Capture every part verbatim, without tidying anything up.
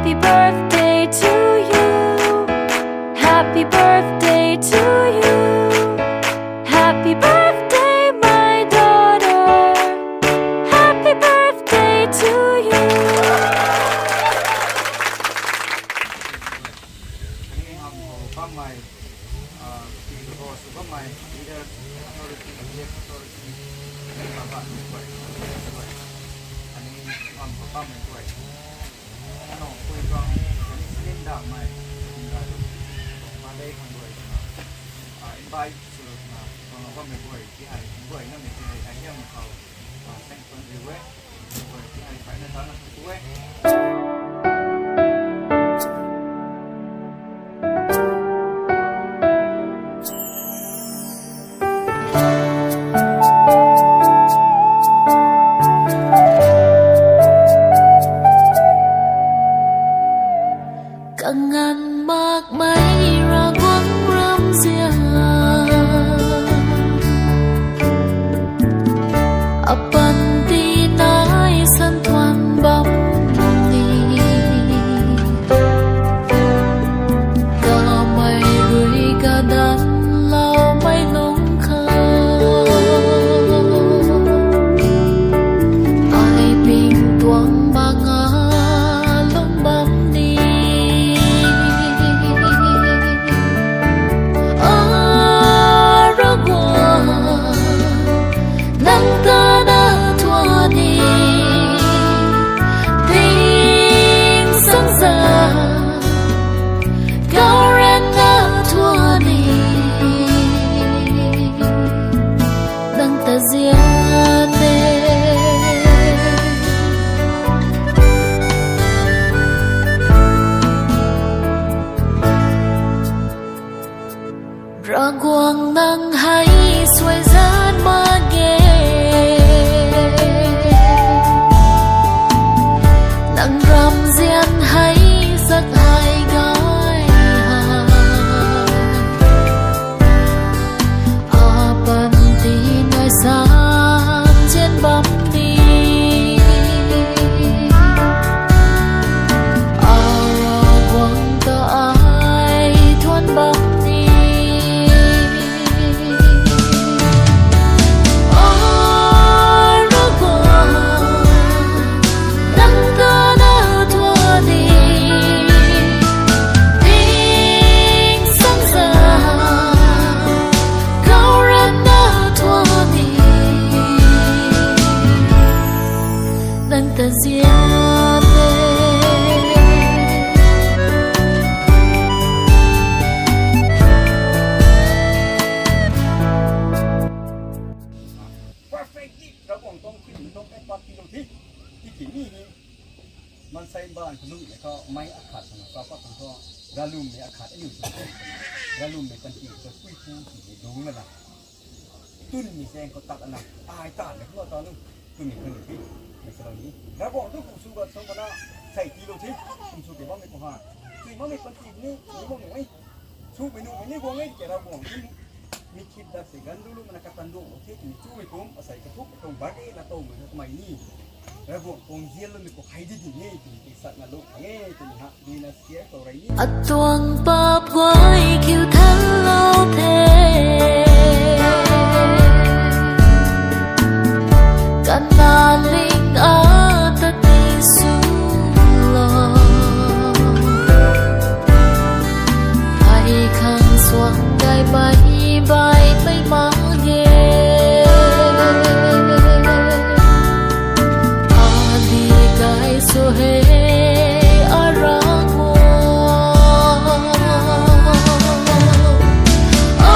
Happy birthday to you. Happy birthday to you. Happy birthday, my daughter. Happy birthday to you. Ani ham khou bammei, ah, pi khou sw bammei leader, authority, village authority, ani baba ni guay, guay. Ani ham khou bammei guay. Ano pui tuang, ani slim damei, kum da tu, ma dei khang guay na, ah, invite sw na, tuang bammei guay, ti hei, guay namei ti hei, ai hiam khou, ah, thank you, guay. Kanganv makmei Ravguangc ramzian, apanty nai san tuan bam ni. Kamei rui kadanloumei lungc khou, ai ping tuang banga lung bam ni. A Ravguangc, nang ta na thuan ni, ting sang za, kau ran na thuan ni, nang ta zian e. Ravguangc nang hei suai zan mak ge, nang ramzian hei zak hei gay ha. Apanty nai san zian bam ni, a Ravguangc ta ai thuan bam ni. A Ravguangc, nang ta na thuan ni, ting sang za, kau ran na thuan ni, nang ta zian e. Perfectly, Ravguangc tuang khuy tuang e pat ti lou thi. Tiki mi ni, maansei mbaanv kanu mei khou mei akhat swna sa pat tuang thu, ralummei akhat aniu sw the. Ralummei panty khou pui pu sw the lungc lana, tunmei zaeng khou tat ana, ai tanmei khou ta nu, tunmei khou nu thi, mei salou ni. Ravguangc tu kum sw ga sw bana, sei ti lou thi, kum sw ke bammei khou ha. Tui makmei panty ni, ni makmei, sumei nuhmei ni guang e, ke Ravguangc tu ni. Mi khit dak se ganv du lu mana katan du lou the, tini chumei kum, asei kathuk tuang birthday na towmei kamei ni. Ravguangc tuang zianloumei khou hei di di e, tini ti sak na lou khang e, tini ha, di na share khou rei ni. Atuang paap guay kiu thanlou the. Kanac ling a tat ni swlou. Ai khang suang gay bai baihmei mak ge. Adi gay sw he, a Ravguangc. A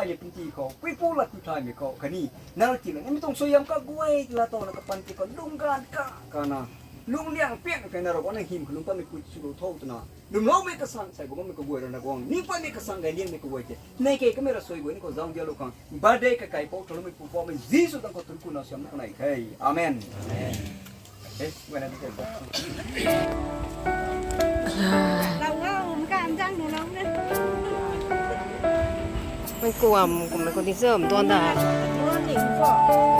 Ai punti khou, puipu lat tu thaymei khou, khatni, nang tina, nang mi tuang suaihiam kaguay, la tawna kapanti khou, lungc ganv ka, kana, lungc liang piang, kena Ravguangc nang hym khou lungc patmei pui swlou tho twna, lwmloumei kasang, sai gu bammei kaguay rana guang, ning patmei kasang gay liangmei kaguay tei, nei kei kamei ra suai guay ni khou zang dialou khang, birthday kakai pou, thaloumei pu pou mei, Jisu tang khou tun kuna siam na kanei the. Amen. Mei kuam kum mei kum di zam tuan da.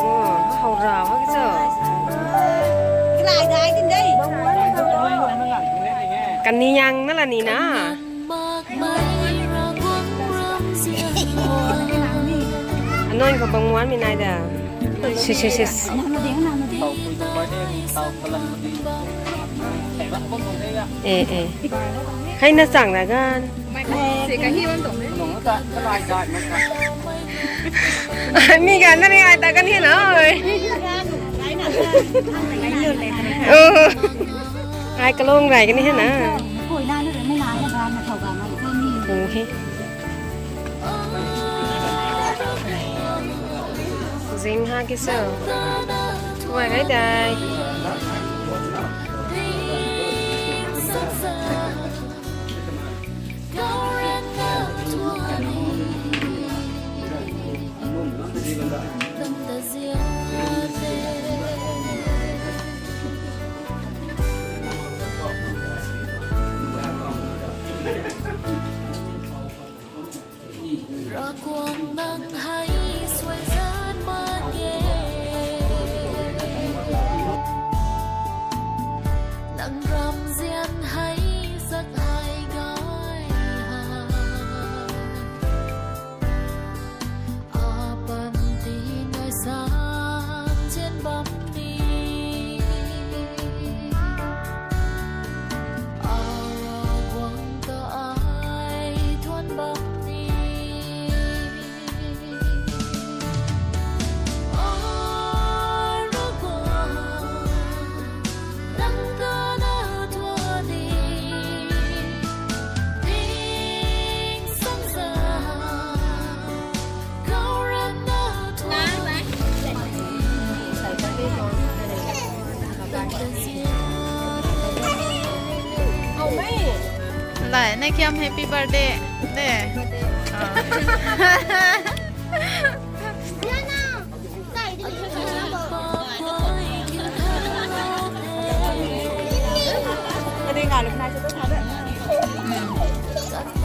Oh, hau ra hak zam. Kan ni yang na la ni na. Anoi khou bang muan mi nai da. Sis, sis, sis. Eh, eh. Hei na chang na gan. Mi gan na ni ai ta kan hi na oi. Oh. Ai kalung rai kan hi na. Oh, he. Zing ha ki so. Wai gai dai. Ravguangc nang hei suai zan mak ge. Nang ramzian hei zat hei gay ha. Apan ti nai san zian bam ni. Aravguangc ta ai thuan bam ni. Aravguangc, nang ta na thuan ni. Ting sang sa. Lai, na kiam happy birthday. De. Ah.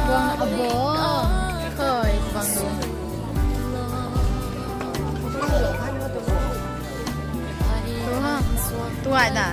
Bang abo. Khoi, bang lu. Tu ha. Tu ai da.